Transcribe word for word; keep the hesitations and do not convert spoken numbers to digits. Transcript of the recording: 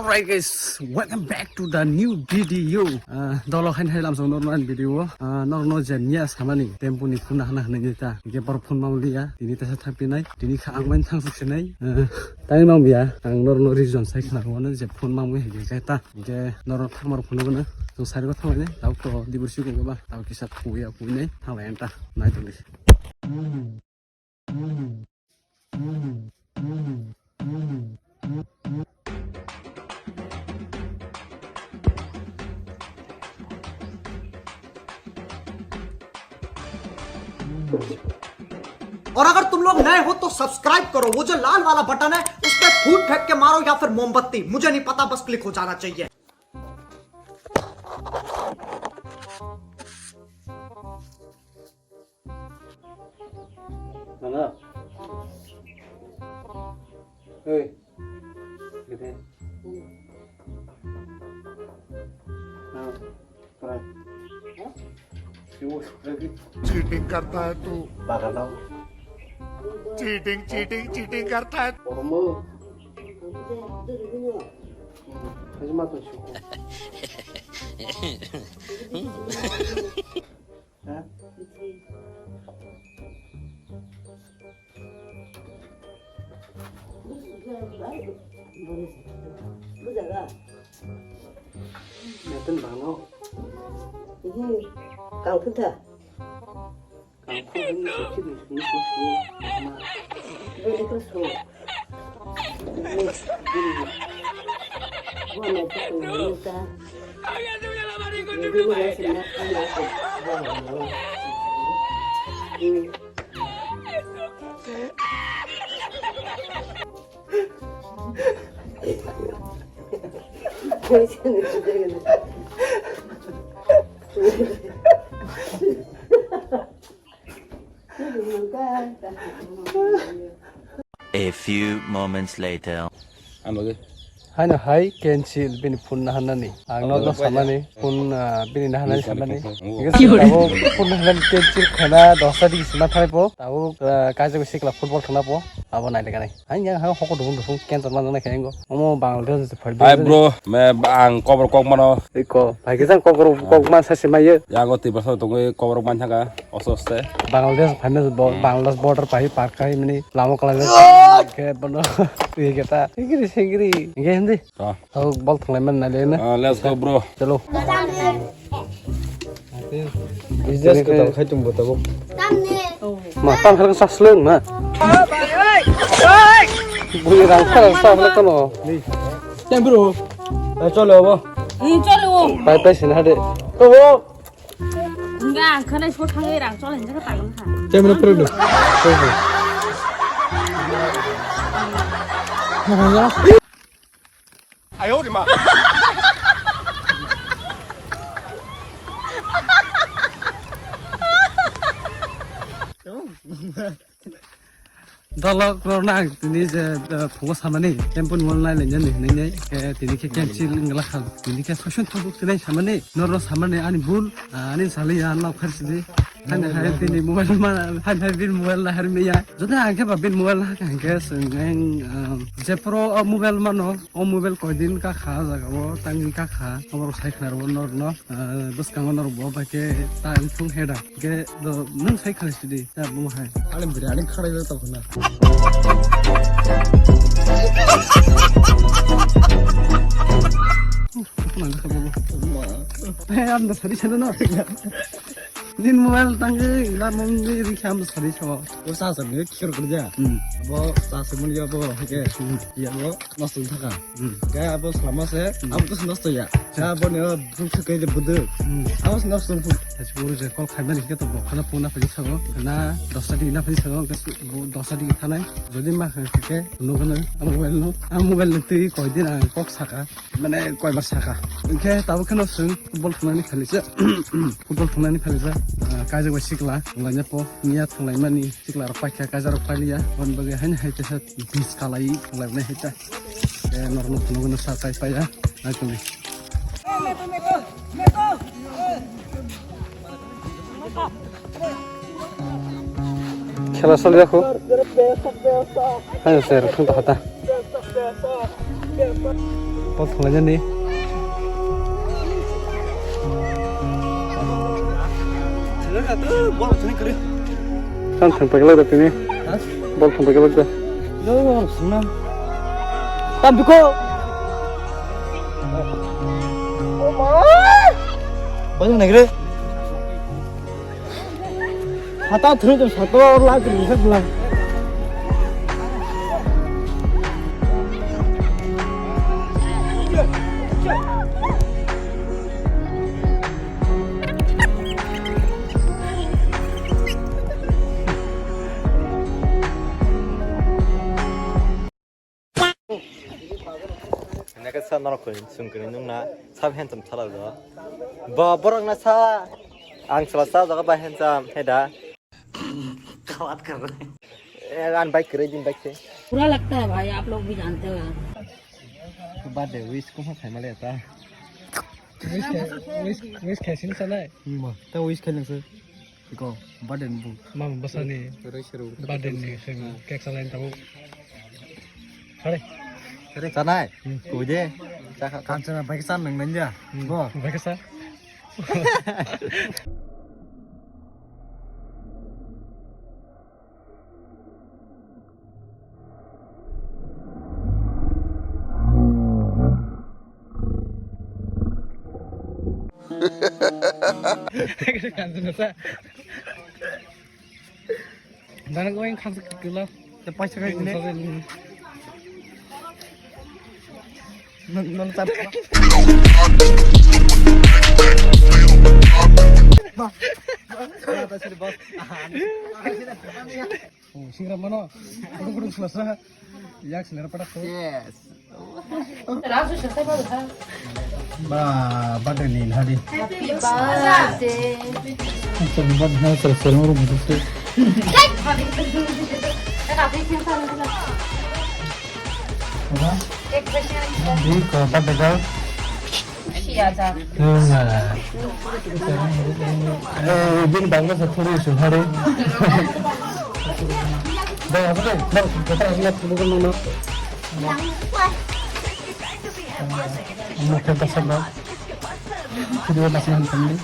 Alright guys, welcome back to the new video. Ah, dolo hain hai lamsong norno ani video. Ah, norno je niya samani tempo ni phone hana hana ni ta. Ge bor phone ma liya. Tini ta sa thang pinai. Tini kha ang main thang suk sinai. Ah, tai mang biya. Ang norno reason sai khna ko na je phone ma mui hai ge ta. Ge norno thang mar phone ko na. Song sari ko thang ne. Tau to dibur si ko ba. Tau kisa kuya kuya thang lai ta. Nai to ni. और अगर तुम लोग नए हो तो सब्सक्राइब करो, वो जो लाल वाला बटन है उस पर फूट फेंक के मारो या फिर मोमबत्ती, मुझे नहीं पता, बस क्लिक हो जाना चाहिए। Mana? Hei. Gede. Nah, kurang. Siwus lagi. Cheating karta hai tu. Bakal tau. Cheating, cheating, cheating karta hai. Oromo. Hajima tu suku. Ha? Betul bang no. Ini kang pun ta. Kang pun ini sakit ni, ini pun semua. Ini pun semua. A few moments later. Ano de. Haino hai cancel bini phone na hanani. Ang no samani phone, ah, bini na hanani samani. Phone na hanani cancel khana dosta di sima thai po. Tabo, ah, kaisa sikla football khana po. Abo nai lekha nai. Ang yang hang hoko dubung dubung cancel man nai khayango. Omo Bangladesh se phai. Hai bro, me ang kobor kok mano. Iko, phai khe jang kobor kok man sa se maye. Yago tibasa tongwi kobor man thaka, oso oste. Bangladesh phai me bo-, Bangladesh border pai par khai mini lamo kala khe bono. Twi khe ta. Singiri singiri. Nge hindi. Ah. Tau bol thanglai man nai le na. Ah, let's go, bro. Chalo. Business ko tau khai tung bo tabo. Ma tam khar sa sleng ma. Bui rang khar sa bla kono. Tem bro. Eh, chalo bo. Hmm, chalo. Pai pai sin hade. To bo. Enggak, khana so thangai rang chalo hinja ka tang kha. Tem bro, bro. Dalok rok na ang tini je, eh, phungo samani tempo ni mol nai le nini hinui nei, eh, tini khe cancel wngla kha, tini khe soisun thangkuk sinai samani, norno samani ani bul, ah, ani sali ya nok khar sidi. Hani hai bini mobile ma, hani hai bini mobile na har miya. Jodi ang khe ba bini mobile na kha hingke swng ang, ah, je pro o mobile mano, o mobile koi din ka kha jaga o, tang din ka kha, obo rok sai khna rw norno, ah, bwskango norok bo bai khe ta wng thung he da. Hingke do nwng sai khna sidi, ta bo hai. Ani bwrwi ani khana jak tong khna. Hey, ang da sari sana no. Nin mobile tangwi, lamung ni rikha am sari so. O sa sa ni khir kor ja. Hmm. Bo sa sa mun ya bo, hake. Hmm. Ya bo, nosto thaka. Hmm. Ga bo salama se, hmm, abo to nosto ya. Ga bo ne buk se ke de budu. Hmm. Abo nosto bu. As buru je kol khaimani ke to bo khana puna phai sago. Na dosta di na phai sago, ke bo dosta di thanai. Jodi ma kha ke, no gana, amo mobile no. Amo mobile no twi koi din ang kok saka. Mane koibar saka. Hingke tabuk kheno chwng football thungnani phalisa. Football thungnani phalisa. Ah, kaijak bai sikla thunglaina po. Niya thunglaimani sikla rok paikha, kaijak rok pailiya. Hon bagwi haino hai kaisa bis kalai thunglaimani hai ta. Eh, norok no phunukgwi no sa kai paiya. Naitongdi. Khela sal yakho. Hayo sir, thung ta hata. Bol thwnglainani. San thang paikla da tini. Ha? Bol thang paikla da. Yo, sungna. Tam biko. Bol nagre. Hata thwrwi tong sakao lak rwjak bwla. Naka sa norok koi sung kini nung na sab handsome sala do. Ba borok na sa ang sala sa jaga ba handsome heda. Kawat kar. Eh, an bike kere din bike se. बुरा लगता है भाई, आप लोग भी जानते हो यार। Birthday wish ko ma khai male ta. Wish khai, wish, wish khai sin sa nai. Ma, ta wish khai nang se. Iko, birthday ni bung. Mam bwsani birthday ni swng cake salaini tabuk. Hare. Chanai? Hmm. Koi de. Chakha. Kanchana bai san nang nanya. Hmm. Bo. Bai sa. Kanjana sa. Dana ko yang khansa kila. Te paisa kai ne. Non non sa. Oh, singra mano. Kudu kudu selasa. Yak singra pada ko. Yes. Ba, birthday ni hari. Happy birthday. Happy birthday, sir, sir, sir. Apa? Cake, cake. Ini ke birthday girl. Iya, Cak. Enggak. Eh, din bangga sa thori su hari. Dah, apa tu? Dah, kita lihat dulu kan mana. Mukha pasal dah. Video masih hantam ni.